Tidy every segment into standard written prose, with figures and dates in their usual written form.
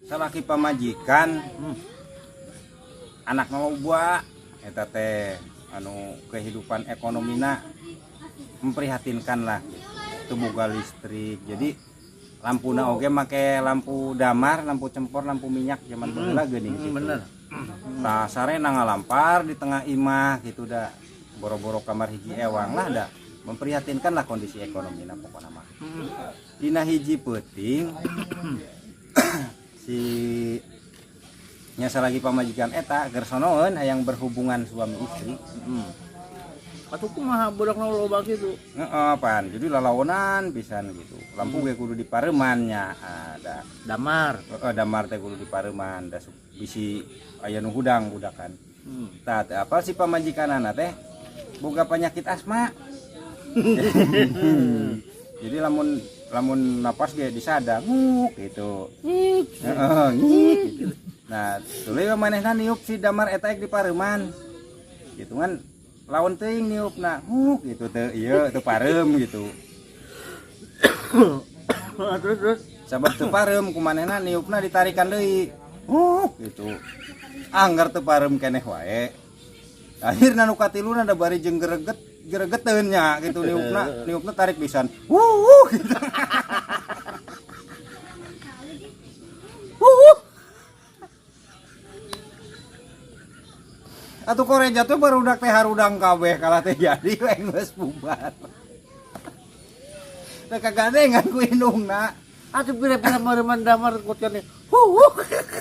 Salaki pamajikan anak loba eta teh anu kehidupan ekonomina memprihatinkan lah gitu. Teu boga listrik, jadi lampuna oge make lampu damar, lampu cempor, lampu minyak zaman baheula geuning gitu. Tah, sarena ngalampar di tengah imah gitu, dah boro-boro kamar hiji ewang lah, dah memprihatinkan lah kondisi ekonomi nah pokokna mah. Dina hiji peuting si nya salaki pamajikan eta gersonoeun hayang berhubungan suami istri. Atuh kumaha budak nu loba kitu? Heeh, pan. Jadi lalaonan pisan gitu. Lampu ge kudu dipareuman nya. Ada. Damar. Heeh, damar teh kudu dipareuman da bisi aya nu hudang budakan. Tah, teu apal si pamajikanana teh boga penyakit asma. Jadi lamun lamun napas ge disada nguk gitu. Heeh, ngik gitu. Nah, tuluy manehna niup si damar eta ek dipareuman. Gitu kan lawan teuing niupna nguk gitu teu ieu teu pareum gitu. Terus terus. Sabab teu pareum ku manehna niupna ditarikan deui. Nguk gitu. Anggar teu pareum keneh wae. Akhirna nu katiluna da bari jeung greget gregeteun nya gitu niupna niupna tarik pisan. Wuh gitu. Wuh. Atuh koreja tuh barudak teh harudang kabeh kalah teh jadi we geus bubar. Teh kagandengan ku indungna. Atuh pira-pira mareuman damar kutkan hu.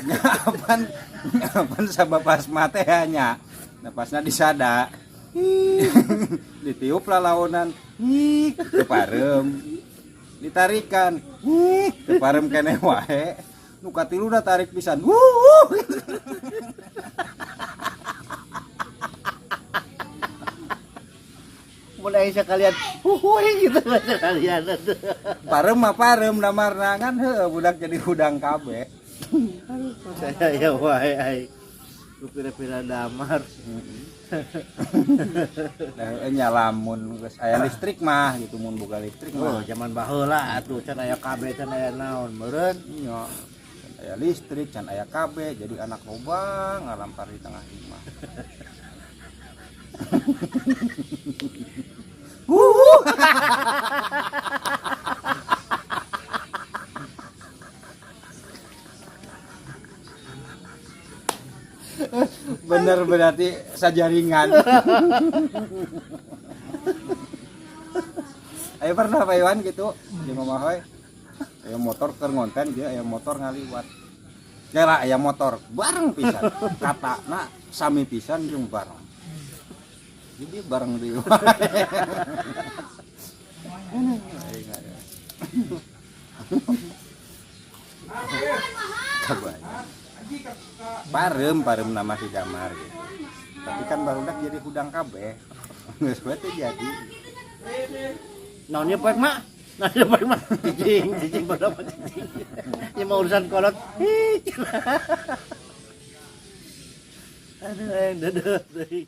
Nyapan nyapan sabab asma teh nya. Napasna disada. Ditiup lalaonan. Hik teu pareum. Ditarikan. Hik teu pareum keneh wae. Nu katilu da tarik pisan. Wuh. Mulai sekalian huhuy gitu sekalian. Pareum mah pareum damarna kan heueuh budak jadi hudang kabeh. Saya ya wae ai. Lu pira-pira damar. Nah, nya lamun geus aya listrik mah gitu mun boga listrik Oh, mah. zaman baheula atuh can aya KB can aya naon meureun. Iya. Can aya listrik, can aya KB, jadi anak loba ngalampar di tengah imah. Wuh. Bener berarti sajaringan. Ayo pernah Pak Iwan gitu di Mama Hoy. Aya motor keur ngonten dia aya motor ngaliwat. Ya lah aya motor bareng pisan. Katana sami pisan jeung bareng. Jadi bareng di. Kabayang. Pareum pareum nama si Damar gitu. Tapi kan barudak jadi hudang kabeh. Geus we teh jadi. Naonnya poek mak? Naonnya poek mak? Cicing, cicing bodoh mah cicing. Ini mau urusan kolot. Hi. Aduh, aing deudeuh teuing.